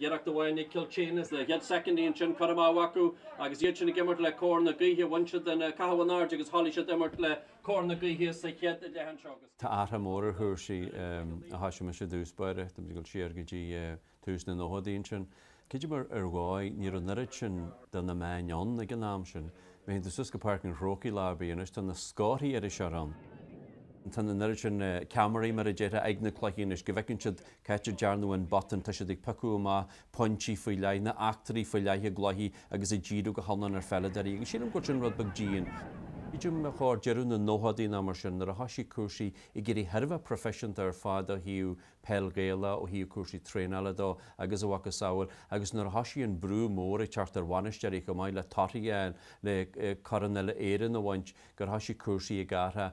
Iarracht amháin ag Cill tSéadhna sna chéad soicindí ansin curtha amach acu agus iad sin ag imirt le cóir na gaoithe. Bhain siad an caitheamh in airde agus thoiligh siad imirt le cóir na gaoithe sa chéad leath anseo agus. Tá athrú mór ar chúrsaí ó thoisigh mise i dtús báire, tá muid ag dul siar go dtí tús na nóchaidí ansin. Creidim ar dhóigh, ní raibh an oiread sin de na meáin ann ag an am sin. Má théann tú suas go Páirc an Chrócaigh lá ar bith anois, tá na scórthaí iriseoir ann. Tá an oiread sin ceamaraí, mar a déarfá, ag na cluichí anois go bhfeiceann siad cá háit a ndearnadh an botún, tá siad ag piocadh amach pointí faoi leith, na eachtraí faoi leith i gcluichí agus ag díriú go hiomlán ar pheileadóirí. Agus sílim go bhfuil sin rud beag dian. Creidim chóir deireadh na nóchaidí nó mar sin, nuair a thoisigh cúrsaí ag éirí thar a bheith proifisiúnta ar fad ó thaobh peil Ghaelach, ó thaobh cúrsaí traenála dó agus a mhacasamhail agus nuair a thoisigh an brú mór ag teacht ar bhainisteoirí chomh maith le torthaí a fháil, le Corn Uile-Éireann a bhaint, gur thoisigh cúrsaí ag athrú.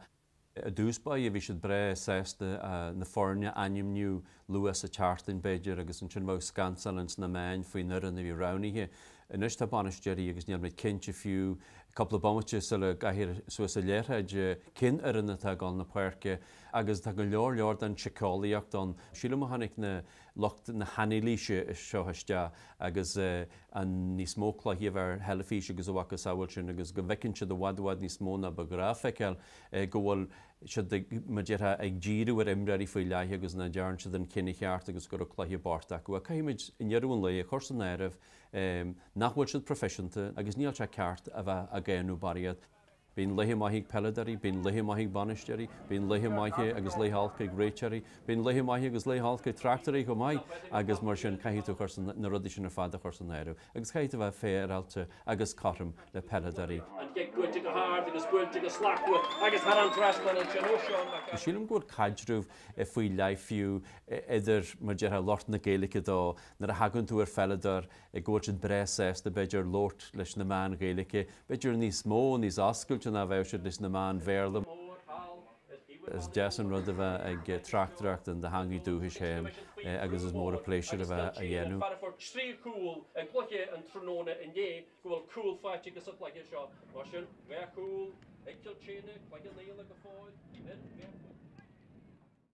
I dtús báire bhí siad breá sásta na foirne a ainmniú luath sa tseachtain, b'fhéidir, agus ansin bheadh scansáil ins na meáin faoin fhoireann a bhí roghnaithe. Anois tá bainisteoirí agus níl muid cinnte fiú cúpla bomaite sula gcaithfear suas an liathróid cén fhoireann atá ag dul na páirce agus tá go leor leor den tsíceolaíocht ann. Sílim ó tháinig na lucht na hanailíse seo isteach agus an níos mó cluichí a bheith ar theilifís agus a mhacasamhail sin agus go bhfeiceann siad i bhfad i bhfad níos mó ná ba ghnáth feiceáil go bhfuil siad ag, mar a déarfá, ag díriú ar imreoirí faoi leith agus nach ndearna siad an cinneadh cheart agus go raibh cluiche bocht acu. Ach caithfimid i ndeireadh an lae a chur san áireamh nach bhfuil siad proifisiúnta agus níl sé ceart a bheith á gcáineadh barraíocht. Bíonn laethe maithe ag peileadóirí, bíonn laethe maithe ag bainisteoirí, bíonn laethe maithe agus laethe olca ag réiteoirí, bíonn laethe maithe agus laethe olca ag tráchtairí chomh maith agus mar sin caithfidh tú cur san, na rudaí sin ar fad a chur san áireamh agus caithfidh tú bheith féaráilte agus cothrom le peileadóirí. An cic buailte go hard agus buailte go slachtmhar agus thar an trasnán ansin ó Seán Mac. Sílim go bhfuil caidreamh faoi leith fiú idir, mar déarfá, lucht na Gaeilge dó nuair a thagann tú ar pheileadóir go bhfuil siad breá sásta, b'fhéidir, labhairt leis na meáin Ghaeilge, b'fhéidir níos mó, níos oscailte ná bheadh siad leis na meáin Bhéarla. Is deas an rud a bheith ag tráchtaireacht in do theangaidh dúchais féin agus is mór an pléisiúr a bheith á dhéanamh. Fear a fuair 3 chúl i gcluiche an tráthnóna inné go bhfuil cúl faighte aige sa chluiche seo. Mar sin, 2 chúl ag Cill tSéadhna, cluiche an aonaigh go fóill ar 2 phointe.